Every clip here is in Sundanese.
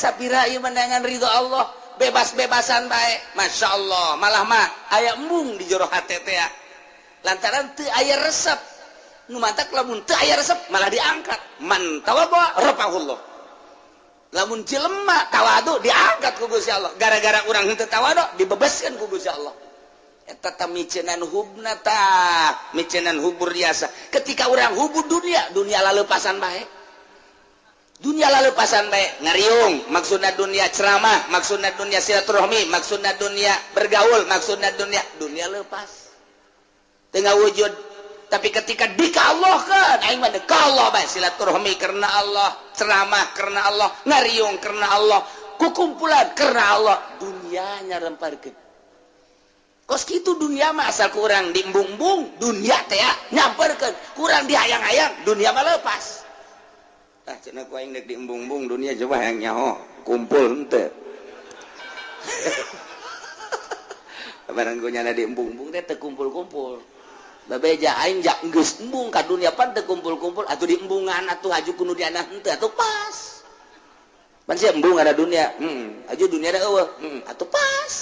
Sapira ieu menangan ridho Allah, bebas-bebasan bae. Masya Allah, malah mah aya embung di jero hate teh lantaran teu aya resep. Nu mantak lamun teu aya resep malah diangkat. Man tawadhu rafa'ahullah. Lamun jelema tawadu diangkat ku Gusti Allah. Gara-gara urang henteu tawadu dibebaskeun ku Gusti Allah. Eta tah micenan hubna tah, micenan hubur biasa. Ketika urang hubur dunia, dunia lalepasan bae. Dunia lalepasan bae, ngariung maksudna dunia ceramah, maksudna dunia silaturahmi, maksudna dunia bergaul, maksudna dunia, dunia lepas. Tengah wujud. Tapi ketika dikallahkan, aing mah Allah bae, silaturahmi karena Allah, ceramah karena Allah, ngariung karena Allah, kukumpulan karena Allah, dunianya remparkeun. Kos kitu dunia mah asal kurang diembung-embung, dunia teh nyamperkeun, kurang dihayang-hayang, dunia mah lepas. Tah cenah ku aing deuk diembung-embung dunia coba hayang nyaho, kumpul henteu. Barang ku nyana diembung-embung teh teu kumpul-kumpul. Babeja aing jak geus embung ka dunia pan teu kumpul-kumpul atuh diembungan atuh haju ku nu diana henteu atuh pas. Pan sia embung ada dunia, haju dunia da eueuh, atuh pas.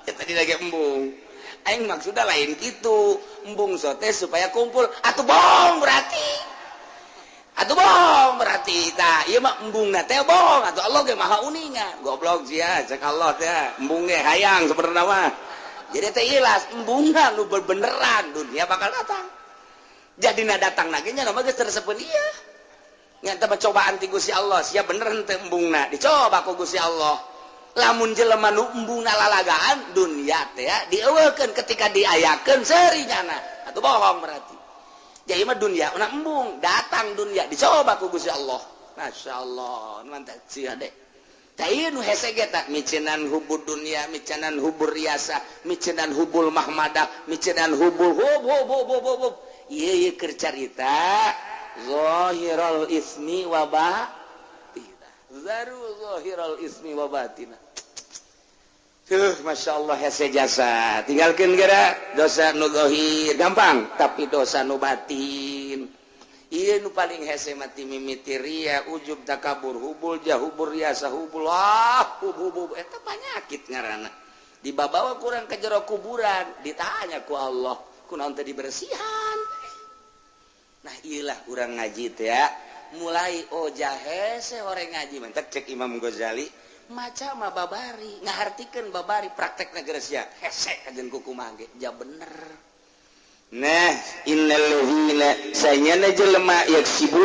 Ya tadi lagi embung. Aing maksudna lain kitu, embung sote supaya kumpul atuh bohong berarti. Atuh bohong berarti tah ieu mah embungna teh bohong atuh Allah ge maha uninga. Goblok sia cek Allah teh embung ge hayang sebenarna mah. Jadi teh ilas embungna nu bebeneran dunia bakal datang. Jadina datang lagi nya mah geus tersepeun ieu. Nya teh cobaan ti Gusti Allah sia bener henteu embungna dicoba ku Gusti Allah. Lamun jelema nu embungna lalagaan dunia teh dieuweukeun ketika diayakeun seuri nyana atuh bohong berarti. Jadi mah dunia una embung datang dunia dicoba ku Gusti Allah. Masya Allah mantap sia deh. Tah ieu nu hese ge tah micenan hubur dunia, micenan hubur riasa, micenan hubul mahmadah, micenan hubul hub hub hub hub hub. Ieu ieu keur carita zahirul ismi wa batina. Zaru zahirul ismi wa batina. Tuh, Masya Allah hese jasa. Tinggalkan geura dosa nu zahir gampang, tapi dosa nu batin. Ieu nu paling hese mati mimiti ria, ujub, takabur, hubul, jahubur, riasa, hubul, ah, hub hub hub. Eta panyakit ngaranna. Dibabawa kurang ke jero kuburan, ditanya ku Allah, kunaon teh dibersihan. Nah, ieulah urang ngaji teh ya. Mulai oh hese orang ngaji mantak cek Imam Ghazali. Maca mah babari, ngahartikeun babari praktekna geus sia hese kajen kukumaha ge ja bener. Nah, innal ladzina sanyana jelema yaksibuna